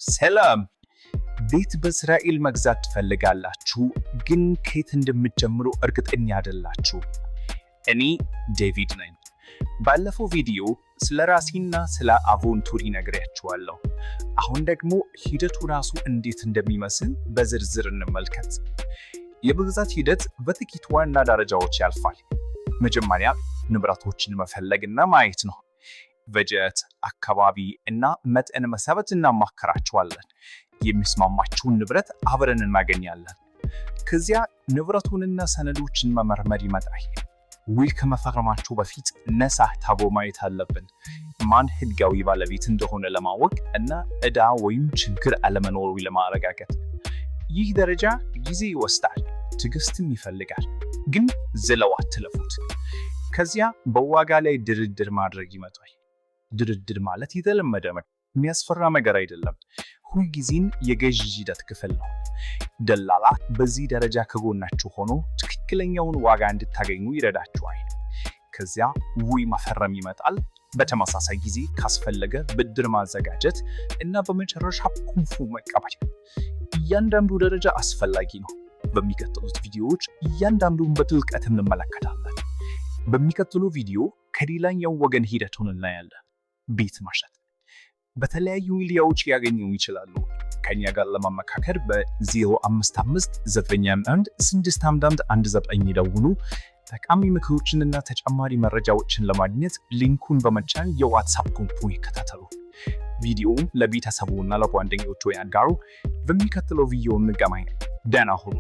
ሰላም! ቤት በእስራኤል መግዛት ትፈልጋላችሁ፣ ግን ከየት እንደምትጀምሩ እርግጠኛ አይደላችሁ። እኔ ዴቪድ ነኝ። ባለፈው ቪዲዮ ስለ ራሴና ስለ አቮንቱሪ ነግሬያችኋለሁ። አሁን ደግሞ ሂደቱ ራሱ እንዴት እንደሚመስል በዝርዝር እንመልከት። የመግዛት ሂደት በጥቂት ዋና ደረጃዎች ያልፋል። መጀመሪያ ንብረቶችን መፈለግና ማየት ነው። በጀት፣ አካባቢ እና መጠን መሰረት እናማከራቸዋለን። የሚስማማችሁን ንብረት አብረን እናገኛለን። ከዚያ ንብረቱንና ሰነዶችን መመርመር ይመጣል። ውል ከመፈረማችሁ በፊት ነፃ ታቦ ማየት አለብን። ማን ህጋዊ ባለቤት እንደሆነ ለማወቅ እና ዕዳ ወይም ችግር አለመኖሩ ለማረጋገጥ። ይህ ደረጃ ጊዜ ይወስዳል፣ ትዕግስትም ይፈልጋል። ግን ዝለው አትለፉት። ከዚያ በዋጋ ላይ ድርድር ማድረግ ይመጣል። ድርድር ማለት የተለመደ የሚያስፈራ ነገር አይደለም። ሁልጊዜም የገዢ ሂደት ክፍል ነው። ደላላ በዚህ ደረጃ ከጎናችሁ ሆኖ ትክክለኛውን ዋጋ እንድታገኙ ይረዳችኋል። ከዚያ ውል መፈረም ይመጣል። በተመሳሳይ ጊዜ ካስፈለገ ብድር ማዘጋጀት እና በመጨረሻ ቁልፉ መቀበል። እያንዳንዱ ደረጃ አስፈላጊ ነው። በሚቀጥሉት ቪዲዮዎች እያንዳንዱን በጥልቀት እንመለከታለን። በሚቀጥሉ ቪዲዮ ከሌላኛው ወገን ሂደቱን እናያለን። ቤት መሸጥ በተለያዩ ሚዲያዎች ሊያገኙ ይችላሉ። ከኛ ጋር ለመመካከር በ055 91 651 19 ይደውሉ። ጠቃሚ ምክሮችንና ተጨማሪ መረጃዎችን ለማግኘት link ኡን በመጫን የዋትሳፕ group ኡን ይከታተሉ። ቪዲዮውን ለቤተሰቡና ለጓደኞቹ ያጋሩ። በሚቀጥለው ቪዲዮ እንገናኝ። ደህና ሁኑ።